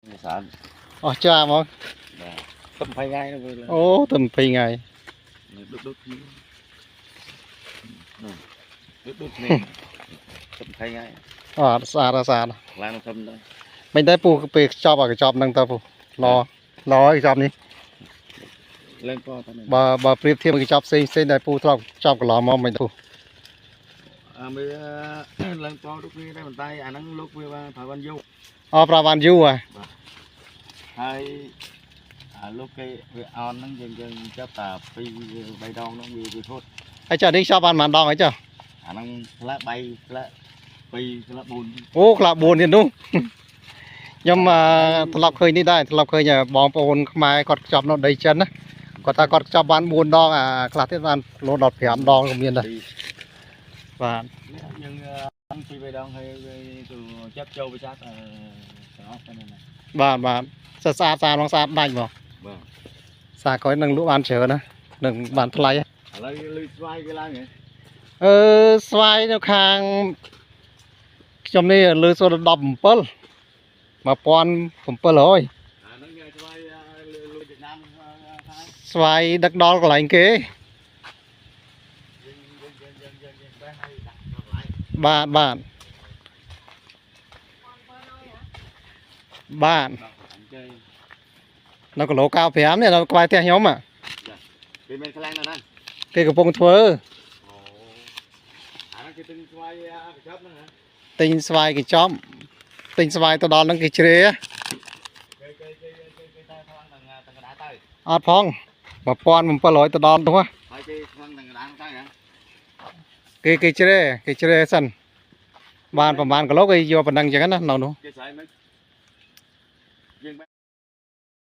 វាស្អាត អស់ចាហ្មង បាទទៅ20ថ្ងៃនោះវា អូទៅ20ថ្ងៃ ដូចដូចគ្នានោះដូចដូចគ្នាទៅ20ថ្ងៃ អត់ស្អាតស្អាត ឡើងធំដែរ មិនដែរពូពេលខ្ចប់អាកញ្ចប់ហ្នឹងទៅពូឡឡឲ្យកញ្ចប់នេះ ឡើងពណ៌តែនេះ បើប្រៀបធៀបកញ្ចប់ផ្សេងផ្សេងដែលពូធ្លាប់ខ្ចប់កន្លងមកមិនពូ អាវាឡើងពណ៌ដូចគ្នាដែរប៉ុន្តែអាហ្នឹងលោកវាប្រើបានយូរ អប្រើបានយូរហ่ะ ហើយអាលោកគេវាអនហ្នឹងយើងយើងចាប់តា2 3ដងហ្នឹងវាវាធត់ ហើយចានេះខ្ចប់បានប៉ុន្មានដងហើយចា អាហ្នឹងផ្លែ3ផ្លែ2ផ្លែ4 អូខ្លះ4ទៀតនោះខ្ញុំធ្លាប់ឃើញនេះដែរធ្លាប់ឃើញបងប្អូនខ្មែរគាត់ខ្ចប់នៅដីចិនណាគាត់ថាគាត់ខ្ចប់បាន4ដងអាខ្លះទៀតបានរហូតដល់5ដងក៏មានដែរបាទ នេះយើងពី3ដងហើយទៅចាប់ចូលវិសាទាំងអស់ទៅនេះ បាទបាទស្អាតស្អាតស្អាតហ្មងស្អាតដាច់ហ្មង បាទ សាក្រោយនឹងលក់បានច្រើនណានឹងបានថ្លៃ ឥឡូវលឺស្វាយគេឡើងហ៎ អឺស្វាយនៅខាងខ្ញុំនេះលើសូត្រ17 1700 អាហ្នឹងគេស្វាយលឺវៀតណាមថា ស្វាយដឹកដល់កន្លែងគេ យើងយើងយើងយើងយើងយើងបេះហើយដាក់ដល់កន្លែង បាទបាទបាទ ដល់កន្លែងគេ នៅគីឡូ95នេះនៅក្បែរផ្ទះខ្ញុំហ่ะ គេមានខ្លាំងណាស់ណា គេកំពុងធ្វើ អូអាហ្នឹងគេទិញស្វាយកញ្ចប់ហ្នឹងហ៎ ទិញស្វាយកញ្ចប់ទិញស្វាយទៅដល់ហ្នឹងគេជ្រេ គេគេគេគេគេតែខ្លាំងទាំងទាំងកណ្ដាលទៅ អត់ផង1700ទៅដល់នោះ ហើយគេខ្លាំងទាំងកណ្ដាលទៅហ៎ គេគេជ្រេគេជ្រេសិនបានប្រហែលគីឡូគេយកប៉ុណ្ណឹងចឹងណានៅនោះ គេស្រ័យមិនយើង